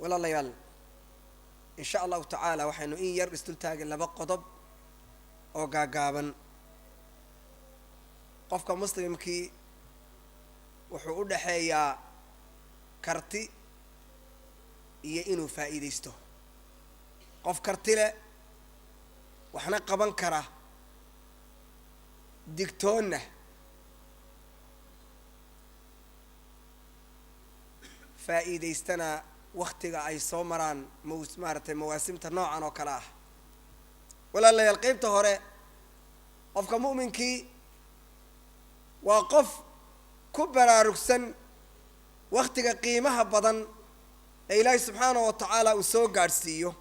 Walaalayaal, in sha Allahu tacaala waxaynu in yar isdultaagay laba qodob oo gaagaaban. Qofka muslimkii wuxuu u dhexeeyaa karti iyo inuu faa'iidaysto. Qof karti leh, waxna qaban kara, digtoonna faa'iidaystana waktiga ay soo maraan maaragtay mawaasimta noocan oo kale ah. Walaalayaal, qeybta hore, qofka mu'minkii waa qof ku baraarugsan waktiga qiimaha badan ee Ilaahay subxaanahu wa tacaala uu soo gaadhsiiyo,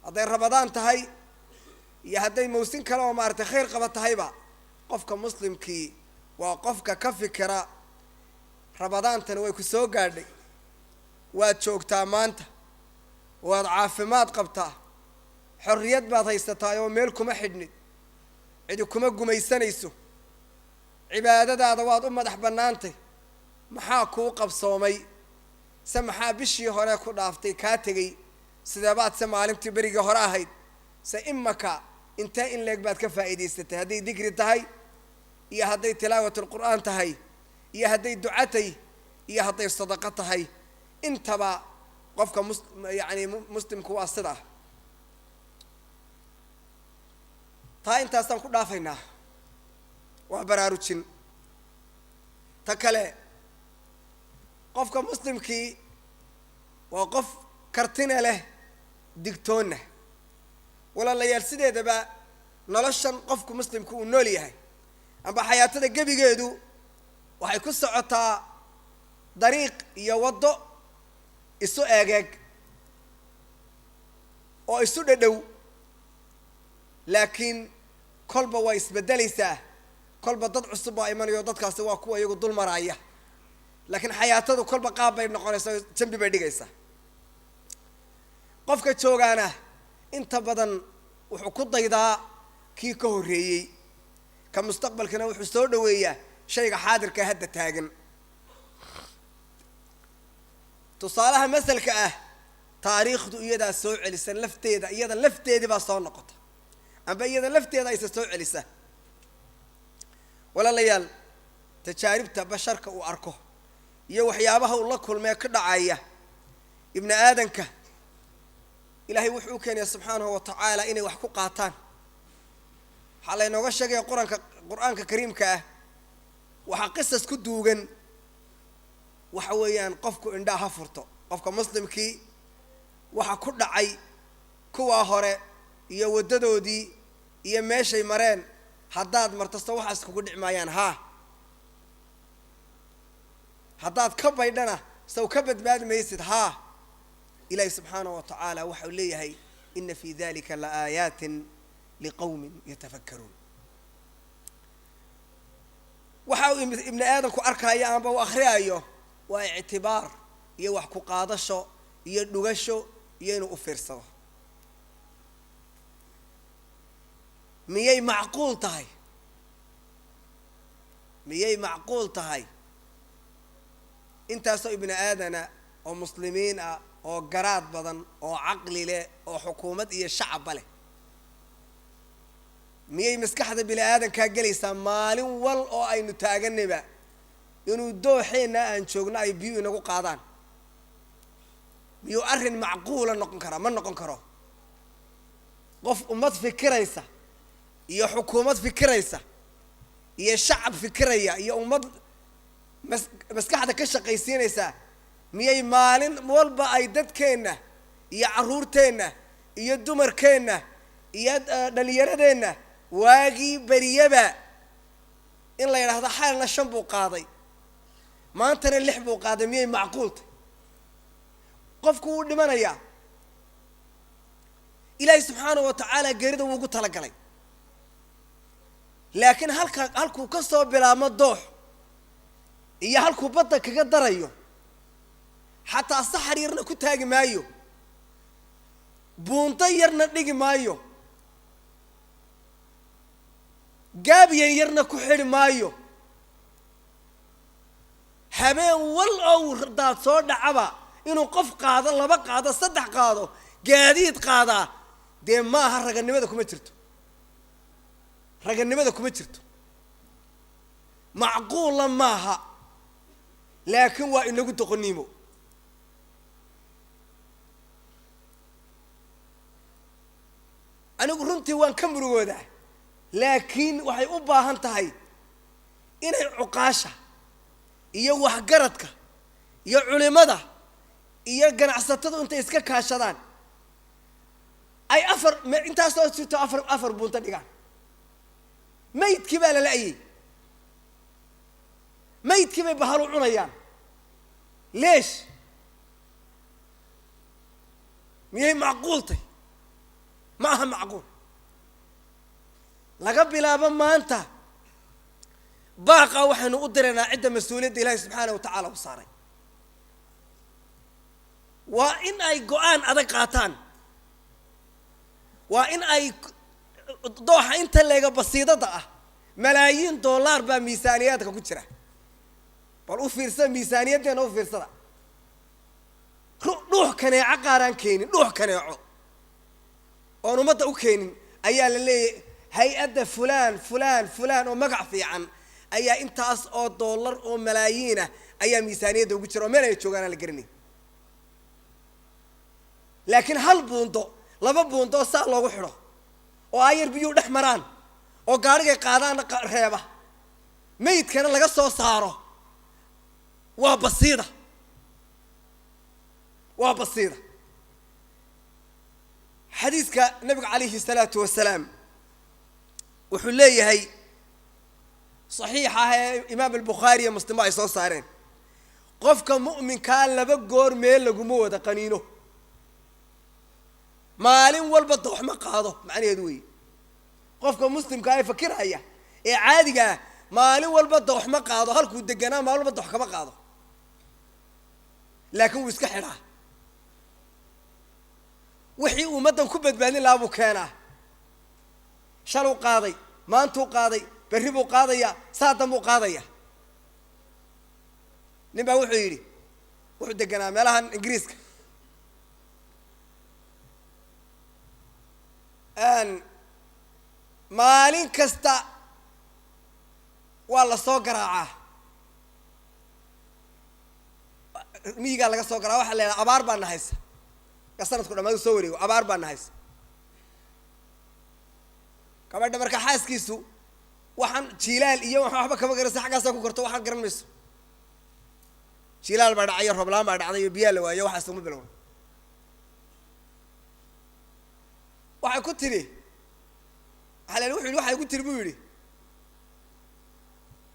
hadday Rabadaan tahay iyo hadday mawsin kale oo maaragtay khayr qaba tahayba. Qofka muslimkii waa qofka ka fikira: Rabadaantani way ku soo gaadhay, waad joogtaa maanta, waad caafimaad qabtaa, xorriyad baad haysataa oo meel kuma xidhnid, cidi kuma gumaysanayso, cibaadadaada waad u madax bannaantay. Maxaa kuu qabsoomay? Se maxaa bishii hore ku dhaaftay, kaa tegey? Sideebaad se maalintii berigii hore ahayd? Se imaka intee in leeg baad ka faa'iidaysatay, hadday dikri tahay iyo hadday tilaawatulqur'aan tahay iyo hadday ducatay iyo hadday sadaqo tahay intaba? Qofka mus yacni muslimku waa sidaa. Taa intaasaan ku dhaafaynaa, waa baraarujin. Ta kale, qofka muslimkii waa qof kartina leh, digtoonna. Walaalayaal, sideedaba noloshan qofku muslimku uu nool yahay amba xayaatada gebigeedu waxay ku socotaa dariiq iyo waddo isu egeeg oo isu dhadhow, laakiin kolba waa isbeddelaysaa, kolba dad cusub baa imanayo, dadkaasi waa kuwa iyagu dul maraaya, laakiin xayaatadu kolba qaab bay noqonaysaa oo jambi bay dhigaysaa. Qofka joogaana inta badan wuxuu ku daydaa kii ka horreeyey, ka mustaqbalkana wuxuu soo dhoweeyaa shayga xaadirka hadda taagan. Tusaalaha masalka ah, taariikhdu iyadaa soo celisa lafteeda, iyada lafteedii baa soo noqota amba iyada lafteeda aysa soo celisa. Walaalayaal, tajaaribta basharka uu arko iyo waxyaabaha uu la kulmee ka dhacaya ibni aadanka, Ilaahay wuxuu u keenaya subxaanahu wa tacaala inay wax ku qaataan. Waxaa laynooga sheegaya qur-aanka, Qur-aanka kariimka ah, waxaa qisas ku duugan. Waxa weeyaan, qofku indhaa ha furto. Qofka muslimkii waxa ku dhacay kuwaa hore iyo waddadoodii iyo meeshay mareen haddaad marto, so waxaas kugu dhici maayaan. Haa, haddaad ka baydhana, saw ka badbaadi maysid? Haa. Ilaahi subxaanahu wa tacaala waxau leeyahay: "Ina fi dalika la aayaatin liqawmin yatafakkaruun." Waxa uu ibni aadamku arkaayo amba uu akhriyaayo waa ictibaar iyo wax ku qaadasho iyo dhugasho iyo inuu u fiirsado. Miyay macquul tahay? Miyay macquul tahay intaasoo ibni aadana oo muslimiin ah oo garaad badan oo caqli leh oo xukuumad iyo shacabba leh, miyay maskaxda bini aadankaa gelaysaa maalin wal oo aynu taaganayba inuu dooxeenna aan joogno ay biyu inagu qaadaan? Miyuu arrin macquula noqon karaa? Ma noqon karo. Qof ummad fikiraysa iyo xukuumad fikiraysa iyo shacab fikiraya iyo ummad maskaxda ka shaqaysiinaysaa, miyay maalin walba ay dadkeenna iyo carruurteenna iyo dumarkeenna iyo dhalinyaradeenna waagii beriyaba in la yidhaahdo xalna shan buu qaaday, maantana lix buu qaaday, miyay macquultay? Qofku wuu dhimanayaa. Ilaahay subxaanahu wa tacaala geerida wuu ugu talagalay, laakiin halka halkuu ka soo bilaabmo doox iyo halkuu badda kaga darayo, xataa saxar yarna ku taagi maayo, buunto yarna dhigi maayo, gaabiyan yarna ku xidhi maayo. Habeen wal oo daad soo dhacaba Inuu qof qaado, laba qaado, saddex qaado, gaadiid qaadaa, dee maaha raganimada kuma jirto, raganimada kuma jirto, macquulla maaha. Laakiin waa inagu doqoniimo. Anigu runtii waan ka murugoodaa, laakiin waxay u baahan tahay inay cuqaasha iyo waxgaradka iyo culimada iyo ganacsatadu intay iska kaashadaan ay afar intaasoo jirto afar buunta dhigaan. Maydkii baa la la'yay, maydkii bay bahalu cunayaan. Leesh miyay macquultay? Ma aha macquul. Laga bilaabo maanta baaqa waxaynu u diraynaa cidda mas-uuliyadda ilaahay subxaana wa tacaala u saaray, waa in ay go-aan adag qaataan, waa in ay dooxa inta leega basiidada ah malaayiin dollar baa miisaaniyaadka ku jira. Bal u fiirsada miisaaniyaddeena, u fiirsada. Dhuux kaneeco qaaraan keenin, dhuux kaneeco oon ummadda u keenin ayaa la leeyahay hay-adda fulaan fulaan fulaan oo magac fiican ayaa intaas oo dollar oo malaayiinah ayaa miisaaniyadda ugu jira oo meel ay joogaan aan la garanay. Laakiin hal buundo, laba buundo oo saa loogu xidho oo aayar biyuu dhex maraan oo gaarhigay qaadaanna reeba, maydkana laga soo saaro, waa basiida, waa basiida. Xadiiska nabiga calayhi salaatu wasalaam wuxuu leeyahay saxiix ah ee imaam albukhaari iyo muslim ba ay soo saareen, qofka mu'minkaa laba goor meel laguma wada qaniino, maalin walba doox ma qaado. Macnaheedu weeye qofka muslimkaa ee fakirhaya ee caadiga ah maalin walba doox ma qaado, halkuu deganaa maalin walba doox kama qaado, laakiin wuu iska xidhaa. Wixii ummaddan ku badbaadin lahaa buu keenaa. Shaluu qaaday, maantuu qaaday, berri buu qaadayaa, saadan buu qaadaya. Nin baa wuxuu yidhi, wuxuu deganaa meelahan Ingiriiska, maalin kasta waa la soo garaacaa, miyigaa laga soo garaaca, waxaa la yidhaha abaar baa nahaysa, ka sanadku dhamaadu soo wareego, abaar baa nahaysa. Gabadha marka xaaskiisu waxaan jiilaal iyo waxba kama garanaysa, xaggaasaa ku korto, waxaan garan mayso. Jiilaal baa dhacay, rooblaan baa dhacday, iyo biyaa la waayo, waxaas uma bilowna. Waxay ku tidhi, waxaa la wuxu yidhi, waxay ku tiri buu yidhi,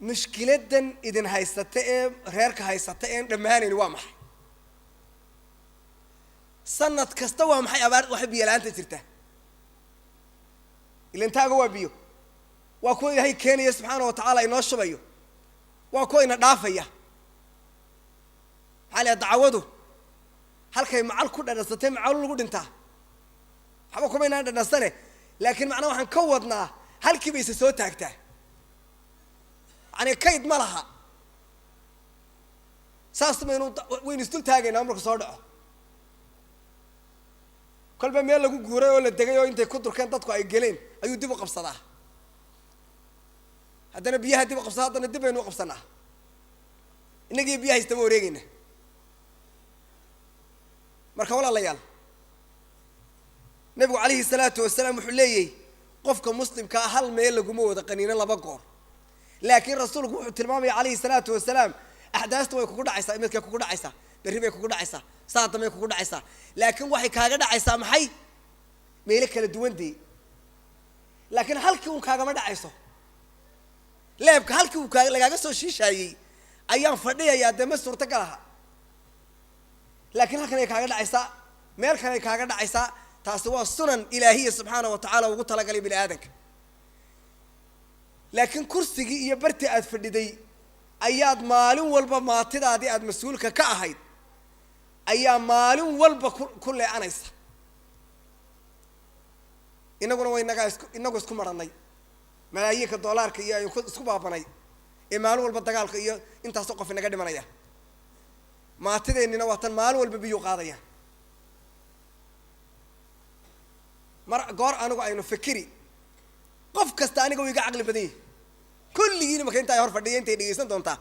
mushkiladdan idin haysata ee reerka haysata een dhammaanayni waa maxay? Sanad kasta waa maxay abaar, waxay biyo la-aanta jirtaa? Ilantaaga waa biyo, waa kuwa ilaahay keenaya subxaana wa tacaala inoo shubayo, waa kuwa ina dhaafaya. Maxaa la dacwadu halkay macal ku dhadhansatay macalu lagu dhintaa, waxba kuma inaan dhadhansane, laakiin macnaha waxaan ka wadnaa halkii bay isa soo taagtaa, yani kayd ma laha. Saas baynu waynu isdul taagaynaa marku soo dhaco. Kolba meel lagu guuray oo la degay oo intay ku durkeen dadku ay geleen ayuu dib u qabsadaa, haddana biyaha dib u qabsadaa, haddana dib baynu u qabsanaa, innagiiyo biyaha istaba wareegayna. Marka walaalayaal, nabigu calayhi salaatu wasalaam wuxuu leeyahy qofka muslimkaa hal meel laguma wada qaniino laba goor. Laakiin rasuulku wuxuu tilmaamaya calayhi salaatu wasalaam axdaasta way kugu dhacaysaa, imidkay kugu dhacaysaa, berri bay kugu dhacaysaa, saadamay kugu dhacaysaa, laakiin waxay kaaga dhacaysaa maxay? Meelo kala duwan dee. Laakiin halkii uun kaagama dhacayso, leebka halkii uu lagaaga soo shiishaayey ayaan fadhiyayaa, dee ma suurtagal aha. Laakiin halkan ay kaaga dhacaysaa, meel kale ay kaaga dhacaysaa. Taasi waa sunan ilaahiya subxaana wa tacaala ugu talagalay bini aadanka. Laakiin kursigii iyo bartii aad fadhiday ayaad maalin walba maatidaadii aad mas-uulka ka ahayd ayaa maalin walba ku leecanaysa. Inaguna waynagaa inagu isku marannay malaayiinka doolaarka iyo aynu isku baabanay ee maalin walba dagaalka iyo intaasoo qof inaga dhimanaya. Maatideennina waa tan maalin walba biyuu qaadayaan. Mar goor anigu aynu fikiri, qof kasta aniga wuu iga caqli badan yahi, kulligiina marka inta ay hor fadhiya intay dhegeysan doontaa,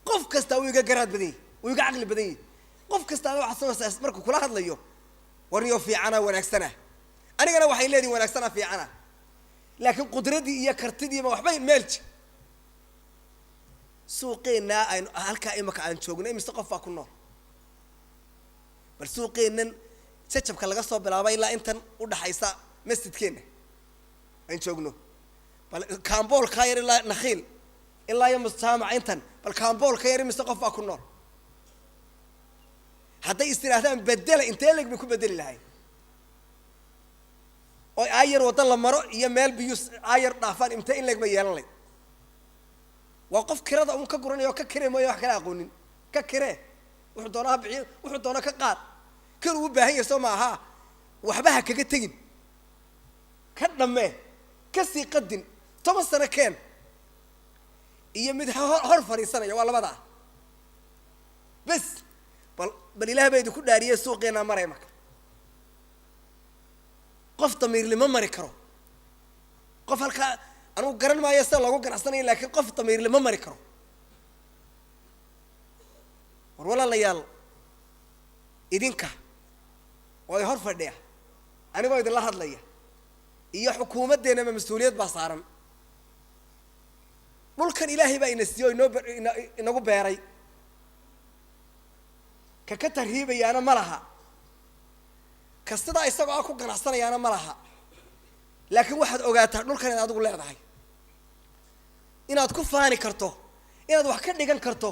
qof kasta wuu iga garaad badan yahi, wuu iga caqli badan yahi. Qof kasta aniga waxaad soo markuu kula hadlayo warniyo fiicana wanaagsana, anigana waxay leedihin wanaagsana fiicana, laakiin qudraddii iyo kartidiiba waxbay meelji. Suuqeennaa aynu halkaa imaka aan joogno imise qof baa ku nool? Bal suuqeennan jajabka laga soo bilaabay ilaa intan udhaxaysa masjidkeenna aan joogno, bal kaamboolkaa yar ilaa Nakhiil ilaa iyo Mustaamac intan, bal kaamboolka yar imise qof baa ku nool? Hadday is tidhaahdaan bedela, intee leg bay ku bedeli lahayn? Oo aayar wadda la maro iyo meel biyu aayar dhaafaan intee in leg bay yeelan layd? Waa qof kirada un ka guranaya oo ka kiree mooya wax kala aqoonin. Ka kiree, wuxuu doona ha bixiyo, wuxuu doona ka qaad, kir uu baahan yahay soo ma aha. Waxba ha kaga tegin, ka dhammee, ka sii qadin, 10 sano keen. Iyo mid hor fadhiisanaya, waa labadaa bes. Bal Ilaah baa idinku dhaariyey, suuqeenaa maray marka qof damiirlima mari karo. Qof halkaa anugu garan maayo sida loogu ganacsanayo, laakiin qof damiirlima mari karo. War walaalayaal, idinka oo ay hor fadhiya anigoo idinla hadlaya iyo xukuumaddeenaba mas-uuliyad baa saaran. Dhulkan Ilaahay baa ina siiyo, inoo inagu beeray, ka tarhiibayaana ma laha, ka sidaa isagoo ah ku ganacsanayaana ma laha. Laakiin waxaad ogaataa dhulkan inaad adigu leedahay, inaad ku faani karto, inaad wax ka dhigan karto,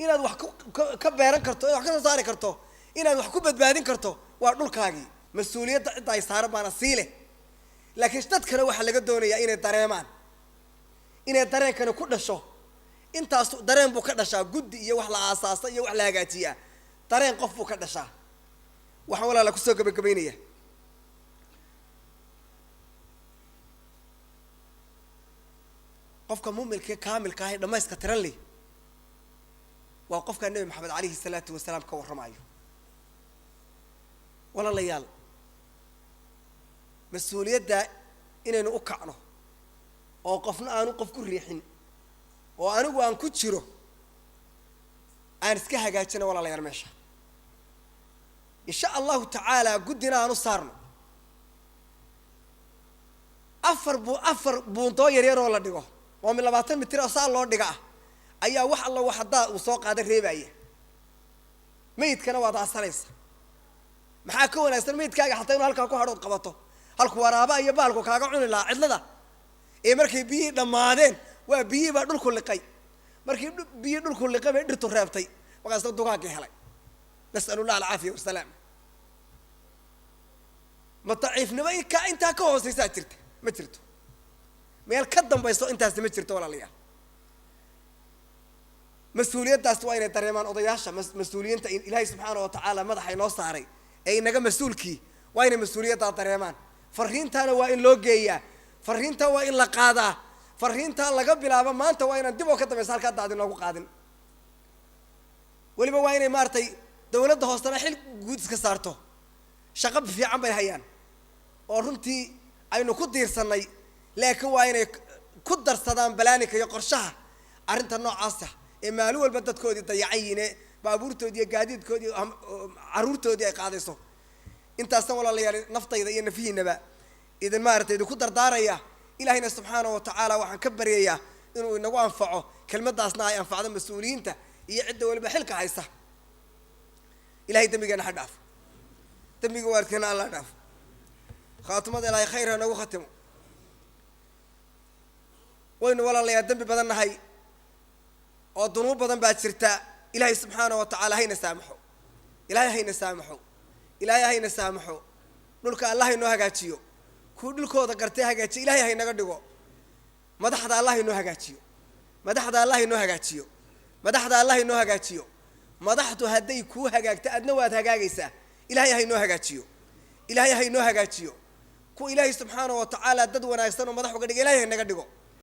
inaad wax ka beeran karto, inaad wax ka soo saari karto, inaad wax ku badbaadin karto. Waa dhulkaagii, mas-uuliyadda cidda ay saaran baana sii leh. Laakiin dadkana waxaa laga doonayaa inay dareemaan, inay dareenkani ku dhasho. Intaas dareen buu ka dhashaa, guddi iyo wax la aasaasa iyo wax la hagaajiyaa, dareen qof buu ka dhashaa. Waxaan walaala kusoo gabagabaynaya, qofka muuminka kaamilka ah ee dhamayska tiran leh waa qofkaa Nebi Maxamed calayhi salaatu wasalaam ka warramayo. Walaalayaal, mas-uuliyadda inaynu u kacno oo qofna aanu qof ku riixin oo anigu aan ku jiro, aan iska hagaajino walaalayaal meesha insha Allahu tacaala. Guddina aan u saarno 4 buundoo yaryar oo la dhigo oo mi 20 mitir oo saa loo dhiga ah, ayaa wax alla wax haddaa uu soo qaada reebaya. Meydkana waad aasanaysa. Maxaa ka wanaagsan meydkaaga xataa inuu halkaa ku hadhood qabato, halku waraaba iyo baalku kaaga cuni lahaa cidlada? Ee markay biyihii dhammaadeen, waa biyihii baa dhulku liqay. Markii biyihii dhulku liqay bay dhirtu reebtay, markaasna dugaaggii helay. Nas'alullah alcaafiya wasalaam. Ma daciifnimo ka intaa ka hooseysaa jirta? Ma jirto meel ka dambayso intaasi, ma jirto walaalayaal. Mas-uuliyaddaas waa inay dareemaan odayaasha, mas-uuliyiinta Ilaahay subxaana wa tacaala madaxa inoo saaray ee inaga mas-uulkii, waa inay mas-uuliyaddaa dareemaan. Fariintaana waa in loo geeyaa, fariintaa waa in la qaadaa, fariintaa laga bilaabo maanta waa inaan dib oo ka dambaysa halkaa daad inoogu qaadin. Weliba waa inay maaragtay dawladda hoostana xil guud iska saarto. Shaqo fiican bay hayaan oo runtii aynu ku diirsannay, laakiin waa inay ku darsadaan balaaninka iyo qorshaha arrinta noocaasa ee maalin walba dadkoodii dayacan yihiin, baabuurtoodii iyo gaadiidkoodii carruurtoodii ay qaadayso. Intaasna walaalayaal naftayda iyo nafihiinaba idin maaragtay idinku dardaaraya. Ilaahayna subxaana wa tacaala waxaan ka baryayaa inuu inagu anfaco, kelmaddaasna ay anfacdo mas-uuliyiinta iyo cidda waliba xilka haysa. Ilahay dembigeena ha dhaafo, dembiga waalidkeena Alla ha dhaafo, khaatimada Ilaahay khayr ha noogu khatimo. Waynu walaalayaa dembi badan nahay oo dunuub badan baa jirta. Ilaahay subxaana wa tacaala hayna saamaxo, Ilaahay hayna saamaxo, Ilaahay hayna saamaxo. Dhulka Allah haynoo hagaajiyo, kuwa dhulkooda gartay hagaajiyo Ilaahay haynaga dhigo. Madaxda Allah haynoo hagaajiyo, madaxda Allah haynoo hagaajiyo, madaxda Allah haynoo hagaajiyo. Madaxdu hadday kuu hagaagto adna waad hagaagaysaa. Ilaahay haynoo hagaajiyo, Ilaahay haynoo hagaajiyo. Kuwa Ilaahay subxaana wa tacaala dad wanaagsan oo madax uga dhiga Ilahay haynaga dhigo.